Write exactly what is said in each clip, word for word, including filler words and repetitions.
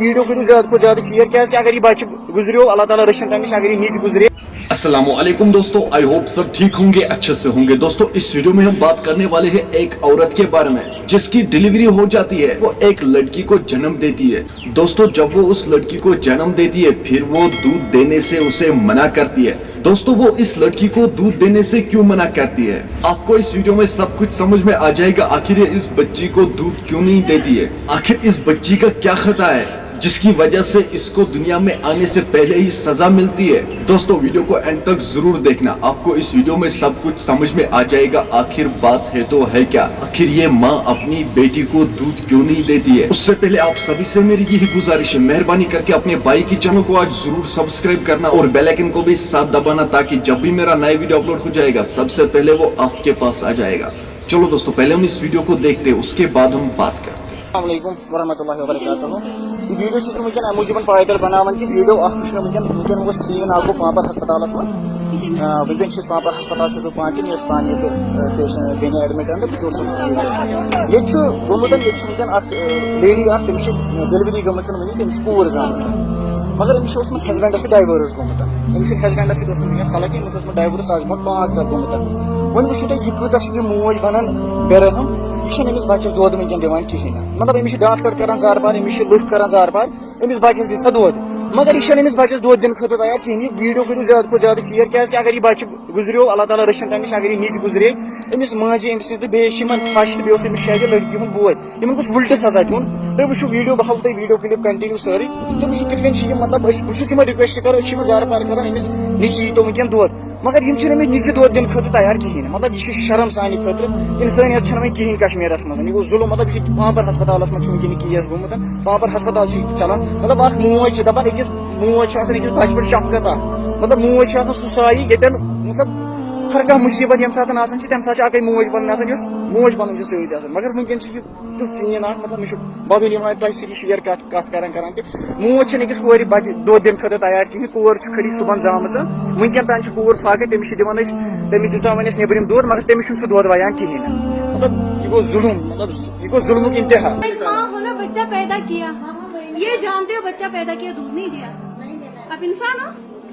Video کٔرِو زیادٕ کھۄتہٕ زیادٕ شیئر، کیازِ کہِ اگر یہِ بچہِ گُزریو، اللہ تعالیٰ رٔچھِن تَمہِ نِش، اگر یہِ نِچ گُزرے۔ السلام علیکم دوستو، I hope सब ठीक होंगे, अच्छे से होंगे। दोस्तों, इस वीडियो में हम बात करने वाले हैं एक औरत के बारे में, जिसकी डिलीवरी हो जाती है, वो एक लड़की को जन्म देती है। दोस्तों, जब वो उस लड़की को जन्म देती है, फिर वो दूध देने से उसे मना करती है। दोस्तों, वो इस लड़की को दूध देने से क्यों मना करती है, आपको इस वीडियो में सब कुछ समझ में आ जाएगा। आखिर ये इस बच्ची को दूध क्यों नहीं देती है, आखिर इस बच्ची का क्या खता है, जिसकी वजह से इसको दुनिया में आने से पहले ही सजा मिलती है। दोस्तों, वीडियो को एंड तक जरूर देखना, आपको इस वीडियो में सब कुछ समझ में आ जाएगा। आखिर बात है तो है क्या, आखिर ये माँ अपनी बेटी को दूध क्यों नहीं देती है। उससे पहले आप सभी से मेरी यही गुजारिश है, मेहरबानी करके अपने भाई की चैनल को आज जरूर सब्सक्राइब करना और बेल आइकन को भी साथ दबाना, ताकि जब भी मेरा नया वीडियो अपलोड हो जाएगा, सबसे पहले वो आपके पास आ जाएगा। चलो दोस्तों, पहले हम इस वीडियो को देखते हैं, उसके बाद हम बात करते हैं। السلام علیکم ورحمۃ اللہ وبرکاتہ۔ یہ ویڈیو چھُس بہٕ وٕنکیٚن اَمہِ موٗجوٗبَن پایدل بناوان کہِ ویڈیو اکھ وٕچھ مےٚ وٕنکیٚن، وٕنکیٚن اوس سیٖن اکھ گوٚو پامپر ہسپتالس منٛز۔ آ، وٕنکیٚن چھُس پامپر ہسپتال چھُس بہٕ پانہٕ تہِ، مےٚ ٲس پانہٕ ییٚتہِ، آ، پیشنٹ بیٚنہِ ایڈمٹ، تہٕ بہٕ تہِ اوسُس ییٚتہِ۔ ییٚتہِ چھُ گوٚمُت، ییٚتہِ چھُ وٕنکیٚن اکھ، آ، لیڈی اکھ، تٔمِس چھِ ڈیلیوری گٔمٕژ وٕنہِ، تٔمِس چھِ کوٗر زامٕژ، مگر أمِس چھُ اوسمُت ہسبنڈس سۭتۍ ڈایورس گوٚمُت۔ أمِس چھُنہٕ ہسبنڈس سۭتۍ اوسمُت وٕنکیٚن صلاح کینٛہہ، أمِس اوسمُت ڈایورس آز برونٛٹھ پانٛژھ رٮ۪تھ گوٚمُت۔ وۄنۍ وٕچھِو تُہۍ، یہِ کۭژاہ چھِ یہِ موج بنان بے رحم، یہِ چھَنہٕ أمِس بچس دۄد وٕنکیٚن دِوان کِہیٖنۍ نہٕ۔ مطلب، أمِس چھِ ڈاکٹر کران زارٕ پار، أمِس چھِ لُکھ کران زارٕ پار، أمِس بچس دِ سا دۄد، مگر یہِ چھَنہٕ أمِس بچس دۄد دِنہٕ خٲطرٕ تیار کِہیٖنۍ۔ یہِ ویڈیو کٔرِو زیادٕ کھۄتہٕ زیادٕ شیئر، کیازِ کہِ اگر یہِ بچہِ گُزریو، اللہ تعالیٰ رٔچھِن تَمہِ نِش، اگر یہِ نِچ گُزرے، أمِس ماجہِ أمِس سۭتۍ تہٕ بیٚیہِ چھِ یِمن پھش تہٕ بیٚیہِ اوس أمِس شاید یہِ لڑکی ہُنٛد بوے۔ یِمن گوٚژھ وُلٹہٕ سزا دیُن۔ تُہۍ وٕچھِو ویڈیو، بہٕ ہاوو تۄہہِ ویڈیو کلپ کنٹینیو سٲرٕے۔ تُہۍ وٕچھِو کِتھ کٔنۍ چھِ یِم، مطلب، أسۍ، بہٕ چھُس یِمن ریکویسٹ کران، أسۍ چھِ یِمن زارٕ پار کران، أمِس نِچ یی تو وٕنکیٚن دۄد۔ مگر یِم چھِنہٕ أمِس نِچہِ دۄد دِنہٕ خٲطرٕ تیار کِہیٖنۍ۔ مطلب، یہِ چھِ شرم سانہِ خٲطرٕ۔ اِنسٲنیت چھَنہٕ وۄنۍ کِہیٖنۍ کشمیٖرس منٛز۔ یہِ گوٚو ظُلُم۔ مطلب، یہِ چھِ پامپر ہسپتالس منٛز چھُ وٕنکیٚن یہِ کیس گوٚمُت۔ پامپر ہسپتال چھُ چلان۔ مطلب، اکھ موج چھِ دپان، أکِس موج چھِ آسان أکِس بچہِ پٮ۪ٹھ شفقت اکھ۔ مطلب، موج چھِ آسان سُہ سایہِ، ییٚتٮ۪ن، مطلب، ہر کانٛہہ مُصیٖبت ییٚمہِ ساتہٕ آسان چھِ، تَمہِ ساتہٕ چھِ اَکٕے موج پَنٕنۍ آسان، یۄس موج پَنٕنۍ چھِ سۭتۍ آسان۔ مگر وٕنکیٚن چھِ یہِ تیُتھ سیٖن اَکھ، مطلب، مےٚ چھُ بدوٕنۍ یِوان تۄہہِ سۭتۍ شِیر کَتھ، کَتھ کَران کَران تہِ۔ موج چھَنہٕ أکِس کورِ بَچہِ دۄد دِنہٕ خٲطرٕ تیار کِہیٖنۍ، کور چھِ خٲلی صُبحن زامٕژ۔ وٕنکیٚن تام چھِ کوٗر فاقے، تٔمِس چھِ دِوان أسۍ، تٔمِس دِژاو وۄنۍ اَسہِ نیٚبرِم دۄد، مگر تٔمِس چھُنہٕ سُہ دۄد وَیان کِہیٖنۍ نہٕ۔ مطلب، یہِ گوٚو ظُلُم، مطلب، یہِ گوٚو ظُلمُک اِنتِہا۔ ایک ماں ہو نا، بچہ پیدا کیا، یہ جانتے ہو بچہ پیدا کیا دودھ نہیں دیا؟ آپ انسان ہو؟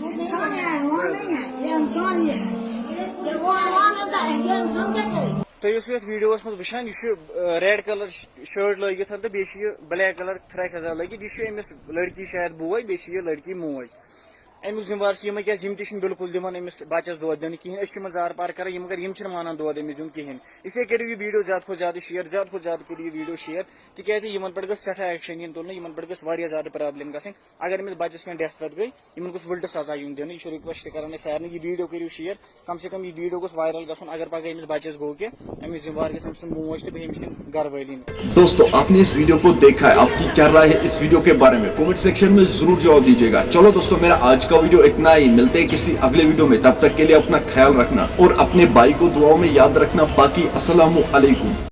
انسان ہے، وہ نہیں ہے، یہ انسان یہ ہے۔ یہ وہ حیوان ہوتا ہے، یہ انسان کیا کرے؟ تۄہہِ اوسوٕ یتھ ویڈیوس منٛز وٕچھان، یہِ چھُ، آ، ریڈ کلر ش-، شٲرٹ لٲگِتھ تہٕ بیٚیہِ چھُ یہِ بلیک کلر فراک یزار لٲگِتھ۔ یہِ چھُ أمِس لڑکی شاید بوے، بیٚیہِ چھِ یہِ لڑکی موج۔ امیُک ذمہٕ وار چھِ یِمے، کیازِ یِم تہِ چھِنہٕ بِلکُل دِوان أمِس بچس دۄد دِنہٕ کِہیٖنۍ۔ أسۍ چھِ یِمن زارٕ پار کران، یِم مگر یِم چھِنہٕ مانان دۄد أمِس دیُن کِہیٖنۍ۔ اس لیے کٔرِو یہِ ویڈیو زیادٕ کھۄتہٕ زیادٕ شیئر، زیادٕ کھۄتہٕ زیادٕ کٔرِو یہِ ویڈیو شیئر، تِکیازِ یِمن پٮ۪ٹھ گٔژھ سٮ۪ٹھاہ ایکشن یِنۍ تُلنہٕ، یِمن پٮ۪ٹھ گٔژھ واریاہ زیادٕ پرابلم گژھٕنۍ۔ اگر أمِس بچس کینٛہہ ڈیتھ ویتھ گٔے، یِمن گوٚژھ وُلٹہٕ سزا یُن دِنہٕ۔ یہِ چھُ ریکویسٹ کران أسۍ سارنٕے، یہِ ویڈیو کٔرِو شیئر، کم سے کم یہِ ویڈیو گوٚژھ وائرل گژھُن۔ اگر پگاہ أمِس بچس گوٚو کینٛہہ، امیُک ذمہٕ وار گژھِ أمۍ سٕنٛز موج تہٕ بیٚیہِ أمۍ سٕنٛدۍ گرٕ وٲلۍ۔ दोस्तों, आपने इस वीडियो को देखा है, आपकी क्या राय है इस वीडियो के बारे में? कमेंट सेक्शन में जरूर जवाब दीजिएगा। चलो दोस्तों, मेरा आज का वीडियो इतना ही, मिलते हैं किसी अगले वीडियो में। तब तक के लिए अपना ख्याल रखना और अपने भाई को दुआओं में याद रखना। बाकी अस्सलाम वालेकुम।